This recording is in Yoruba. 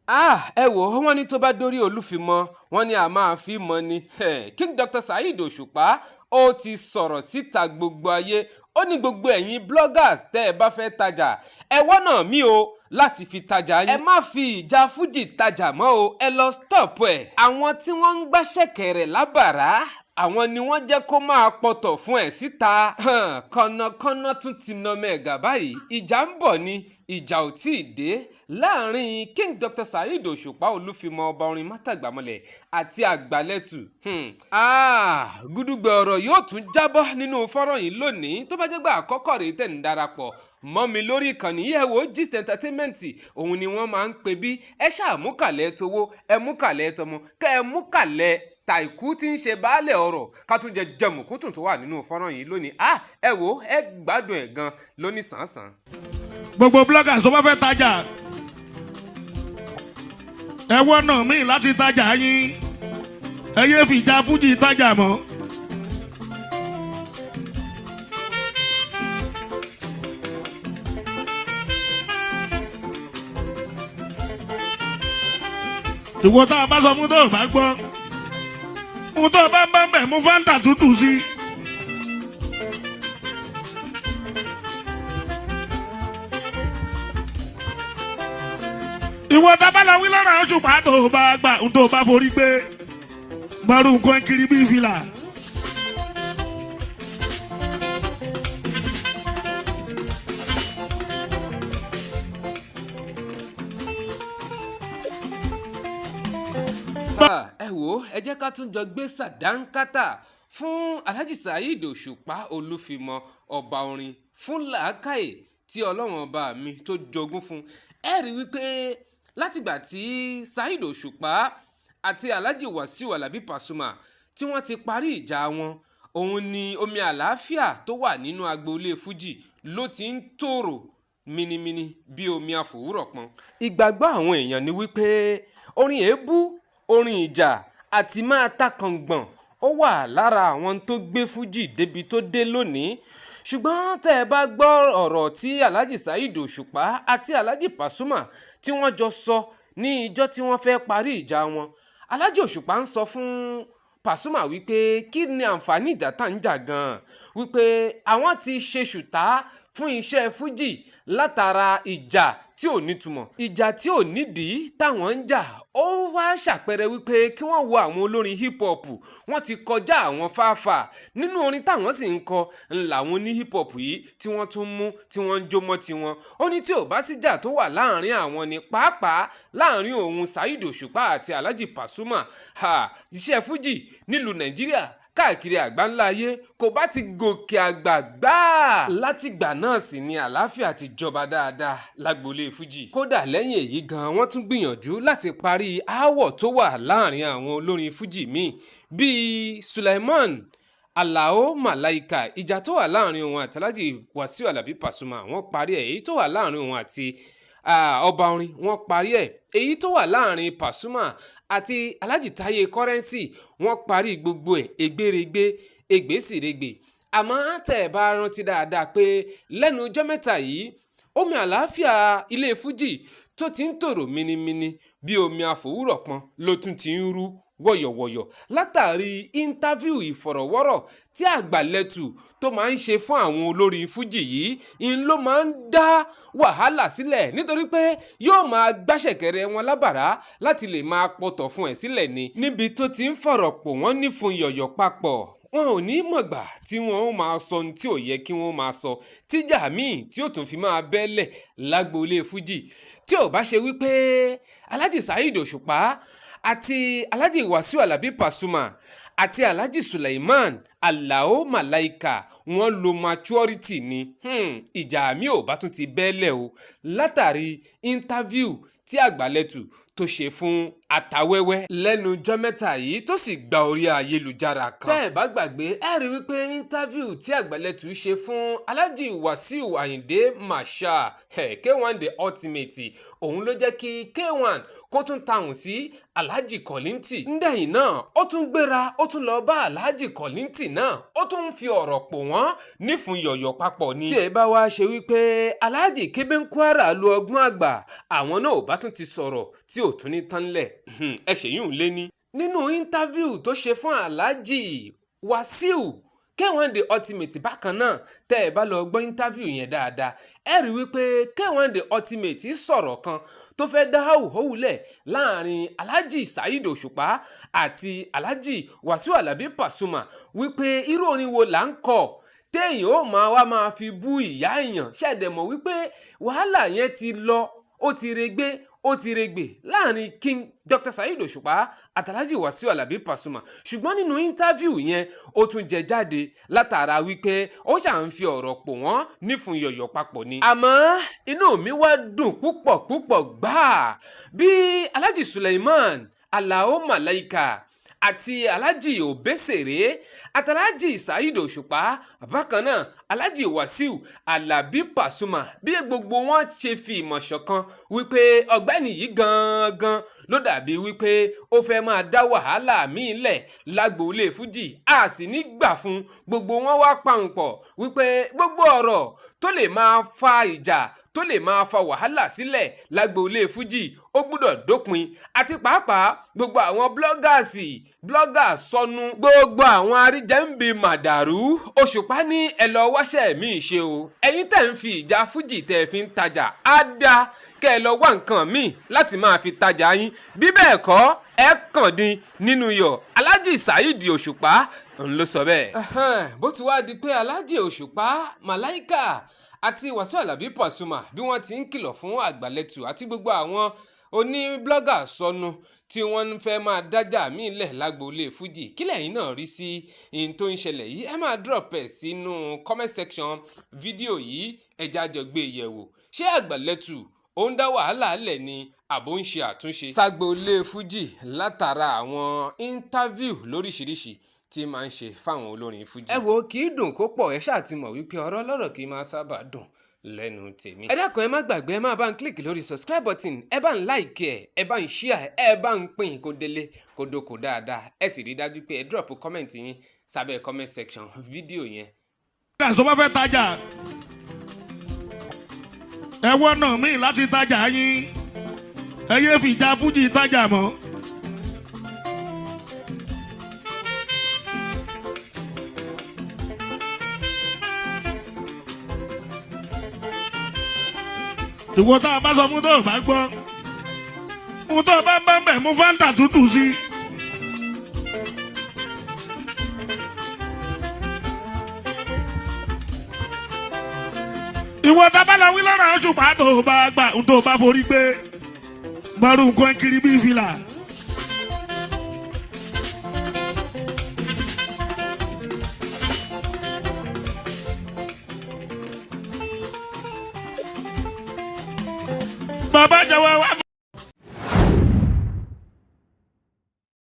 Ah, ẹ wò ó, wọ́n ní tó bá dórí Olúfimọ́, wọ́n ní a máa fi mọ́ ni. King Dr. Saheed Òṣùpá ó ti sọ̀rọ̀ síta gbogbo ayé. Ó ní gbogbo ẹ̀yin bloggers tẹ́ ẹ bá fẹ́ tajà, ẹ wọ́nà mí o láti fi tajà yín. Ẹ má fi ìjà fújì tajà mọ́ o, ẹ lọ stop ẹ̀. Àwọn tí wọ́n ń gbá ṣẹ̀kẹ̀rẹ̀ lábàrá, àwọn ni wọ́n jẹ́ kó máa pọ̀tọ̀ fún ẹ̀ síta. Kọ̀nàkọ́nà tún ti nà mẹ́gà báyìí. Ìjà ń bọ̀ ni, ìjà ò tí ì dé láàrin King Dr. Saheed Òṣùpá Olúfimọ́, ọba orin mátàgbàmọ́lẹ̀, àti Àgbàlẹ̀tù. Gúdúgbẹ̀ ọ̀rọ̀ yóò tún jábọ́ nínú fọ́nrán yìí lónìí. Tó bá jẹ́ gbà àkọ́kọ́ rèé tẹ̀ ń darapọ̀ mọ́ mi lórí ìkànnì yìí, ẹ wo, Gist Entertainment òun ni wọ́n máa ń pè bí. Ẹ ṣáà mú kàlẹ́ towó, ẹ mú kàlẹ́ tọmọ, kẹ́ ẹ mú kàlẹ́ tàìkú tí ń ṣe baálẹ̀ ọ̀rọ̀, ká tún jẹ jẹmùkútùn tó wà nínú fọ́nrán yìí lónìí. Ah, ẹ wo, ẹ gbádùn ẹ̀ gan lónìí sàn-sàn. Gbogbo bloggers tó bá fẹ́ tajà, ẹ wọ́nà míì láti tajà yín. Ẹ yé fìjà fújì tajà mọ́. Ìwọ tá a bá sọ fún tó o bá gbọ́, mú tó o bá ń bá ń bẹ̀ mú Fanta tútù sí i. Ìwọ tá a bá lọ wí lọ́rọ̀ Òṣùpá tó o bá gbà ń tó o bá forí gbé gbọ́rù nǹkan kiri bí fìlà. Ẹ wo, ẹ jẹ́ ká tún jọ gbé sàdánkátà fún Alhaji Saheed Òṣùpá Olúfimọ́, ọba orin, fún làákàyè tí Ọlọ́run ọba mi tó jogún fún. Ẹ rí wípé látìgbà tí Saheed Òṣùpá àti Alhaji Wasiu Alabi Pasuma tí wọ́n ti parí ìjà wọn, òun ni omi àlàáfíà tó wà nínú agboolé fújì ló ti ń tòrò minimini bí omi àfòwúrọ̀ pọn. Ìgbàgbọ́ àwọn èèyàn ni wípé orin èébú, orin ìjà àti máa takàngbọ̀n ó wà lára àwọn tó gbé fújì débi tó dé lónìí. Ṣùgbọ́n tẹ́ ẹ bá gbọ́ ọ̀rọ̀ tí Alhaji Saheed Òṣùpá àti Alhaji Pasuma tí wọ́n jọ sọ ní ìjọ́ tí wọ́n fẹ́ parí ìjà wọn, Alhaji Òṣùpá ń sọ fún Pasuma wípé kí ni àǹfààní ìjà tá ń jà gan-an, wípé àwọn ti ṣe ṣùtá fún iṣẹ́ fújì látara ìjà tí ò nítumọ̀, ìjà tí ò nídìí táwọn ń jà. Ó wá ṣàpẹẹrẹ wípé kí wọ́n wo àwọn olórin hip hop, wọ́n ti kọjá àwọn fáfà nínú orin táwọn sì ń kọ ńlá àwọn oní hip hop yìí tí wọ́n tún mú tí wọ́n ń jó mọ́ tiwọn. Ó ní tí ò bá síjà tó wà láàrin àwọn ni, pàápàá láàrin òun Saheed Òṣùpá àti Alhaji Pasuma, iṣẹ́ fújì nílùú Nàìjíríà káàkiri àgbáńlá ayé kò bá ti gòkè àgbà gbáà. Látìgbà náà sì ni àlàáfíà ti jọba dáadáa lágboolé fújì. Kódà lẹ́yìn èyí gan, wọ́n tún gbìyànjú láti parí aáwọ̀ tó wà láàrin àwọn olórin fújì míì bíi Sulaiman Alao Malaika. Ìjà tó wà láàrin òun àti Alhaji Wasiu Alabi Pasuma, wọ́n parí ẹ̀. Èyí tó wà láàrin òun àti ọba orin, wọ́n parí ẹ̀. Èyí tó wà láàrin Pasuma àti Alhaji Taye Currency, wọ́n parí gbogbo ẹ̀ egbèrègbè ègbèsìrègbè. Àmọ́ tẹ́ ẹ bá rántí dáadáa pé lẹ́nu ọjọ́ mẹ́ta yìí, omi àlàáfíà ilé fújì tó ti ń tòrò minimini bí omi àfòwúrọ̀ pọn ló tún ti ń rú wọ̀yọ̀wọ̀yọ̀ látàrí interview ìfọ̀rọ̀wọ́rọ̀ tí Àgbàlẹ̀tù tó máa ń ṣe fún àwọn olórin fújì yìí ń ló máa ń dá wàhálà sílẹ̀, nítorí pé yóò máa gbàṣẹ̀kẹ̀rẹ̀ wọn lábàrá láti lè máa pọ̀tọ̀ fún ẹ̀ sílẹ̀ ni, níbi tó ti ń fọ̀rọ̀ pò wọ́n nífun yọ̀yọ̀ papọ̀. Wọn ò ní mọ̀gbà tí wọ́n ó máa sọ ohun tí ò yẹ kí wọ́n máa sọ, tíjà míì tí ó tún fi máa bẹ́lẹ̀ lágboolé fújì. Tí ò bá ṣe wípé Alhaji Saheed Òṣùpá àti Alhaji Wasiu Alabi Pasuma àti Alhaji Suleiman Alao Malaika wọ́n lo maturity ni, ìjà mi ò bá tún ti bẹ́lẹ̀ o látàrí interview tí Àgbàlẹ̀tù tó ṣe fún Àtàwẹ́wẹ́ lẹ́nu ọjọ́ mẹ́ta yìí tó sì gba orí ayélujára kan. Tẹ́ ẹ̀ bá gbàgbé, ẹ rí wípé interview tí Àgbàlẹ̀tù ṣe fún Alhaji Wasiu Ayinde Marshal, K1 The Ultimate, òun ló jẹ́ kí K1 kó tún tahùn sí Alhaji Kollington. Ndẹ̀yìn náà ó tún gbéra, ó tún lọ bá Alhaji Kollington náà, ó tún ń fi ọ̀rọ̀ pò wọ́n nífun yọ̀yọ̀ papọ̀ ni. Tí ẹ bá wá ṣe wípé Alhaji Kebe Kwara lu ọgbọ́n àgbà, àwọn náà ò bá tún ti sọ̀rọ̀ tí ò tún ní tán lẹ̀. Ẹ ṣèyún lé ní. Nínú interview tó ṣe fún Alhaji Wasiu K1 The Ultimate bákan náà, tẹ́ ẹ bá lọ gbọ́ interview yẹn dáadáa, ẹ rí wípé K1 The Ultimate sọ̀rọ̀ kan tó fẹ́ dá hòhòwúlẹ̀ láàrin Alhaji Saheed Òṣùpá àti Alhaji Wasiu Alabi Pasuma, wípé irú orin wo là ń kọ téèyàn ó máa wá máa fi bú ìyá èèyàn. Ṣẹ̀dẹ̀ mọ̀ wípé wàhálà yẹn ti lọ, ó ti regbé, ó ti regbè láàrin King Dr. Saheed Òṣùpá àtàlájì Wasiu Alabi Pasuma. Ṣùgbọ́n nínú interview yẹn, ó tún jẹ jáde látara wípé ó ṣà ń fi ọ̀rọ̀ pò wọ́n nífun yọ̀yọ̀ papọ̀ ni. Àmọ́ inú mi wá dùn púpọ̀ púpọ̀ gbáà bí Alhaji Suleiman Alao Malaika àti Alhaji Obesere àtàlájì Saheed Òṣùpá, bákan náà Alhaji Wasiu Alabi Pasuma, bí gbogbo wọn ṣe fi ìmọ̀ ṣọ̀kan wípé ọ̀gbẹ́ni yìí gangan ló dàbí wípé ó fẹ́ máa dá wàhálà míì lẹ̀ lágboolé fújì, a sì ní gbà fún. Gbogbo wọn wá pàun pọ̀ wípé gbogbo ọ̀rọ̀ tó lè máa fa ìjà, tó lè máa fa wàhálà sílẹ̀ lágboolé fújì, ó gbúdọ̀ dópin, àti pàápàá gbogbo àwọn bloggers, bloggers sọnù, gbogbo àwọn aríjẹ́ǹbì màdàrú. Òṣùpá ní ẹ lọ wáṣẹ́ mi ṣe o. Ẹ̀yin tẹ̀ ń fi ìjà fújì tẹ̀ fi ń tajà, á dá kẹ́ ẹ lọ wá nǹkan míì láti máa fi tajà yín. Bí bẹ́ẹ̀ kọ́, ẹ kàn dín nínú yọ̀. Alhaji Saheed Òṣùpá ń ló sọ bẹ́ẹ̀. Bó ti wá di pé Alhaji Òṣùpá, Malaika àti Wasiu Alabi Pasuma, bí wọ́n ti ń kìlọ̀ fún Àgbàlẹ̀tù àti gbogbo àwọn oní blogger sọnù tí wọ́n ń fẹ́ máa dájà míì lẹ̀ lágboolé fújì, kí lẹ̀yin náà rí sí ihun tó ń ṣẹlẹ̀ yìí? Ẹ máa drop ẹ̀ sínú comment section fídíò yìí. Ẹ jẹ́ á jọ gbé yẹ̀wò. Ṣé Àgbàlẹ̀tù ó ń dá wàhálà lẹ̀ ni, àbó ń ṣe àtúnṣe ságboolé fújì látara àwọn interview lóríṣiríṣi tí máa ń ṣe fáwọn olórin fújì? Ẹ wo, kì í dùn kó pọ̀. Ẹ ṣáà ti mọ̀ wípé ọ̀rọ̀ ọlọ́rọ̀ kì í máa sábà dùn lẹ́nu tèmi. Ẹ dákun, ẹ má gbàgbé, ẹ máa bá ń click lórí subscribe button, ẹ bá ń like ẹ, ẹ bá ń share, ẹ bá ń pín kó délé kó dóko dáadáa. Ẹ sì rí dájú pé ẹ drop comment yín sábẹ́ comment section fídíò yẹn. Tó bá fẹ́ tajà, ẹ wọ́nà míì láti tajà yín. Ẹ yé fìjà fújì tajà mọ́. Ìwọ tá a bá sọ fún tó o bá gbọ́, mú tó o bá bá ń bẹ̀, mú Fanta tútù sí i. Ìwọ tá a bá lọ wí lọ́rọ̀ Òṣùpá, tó o bá gbà, tó o bá forí gbé bọ́rù nǹkan kiri bí fìlà. Bàbá jọ̀wọ́.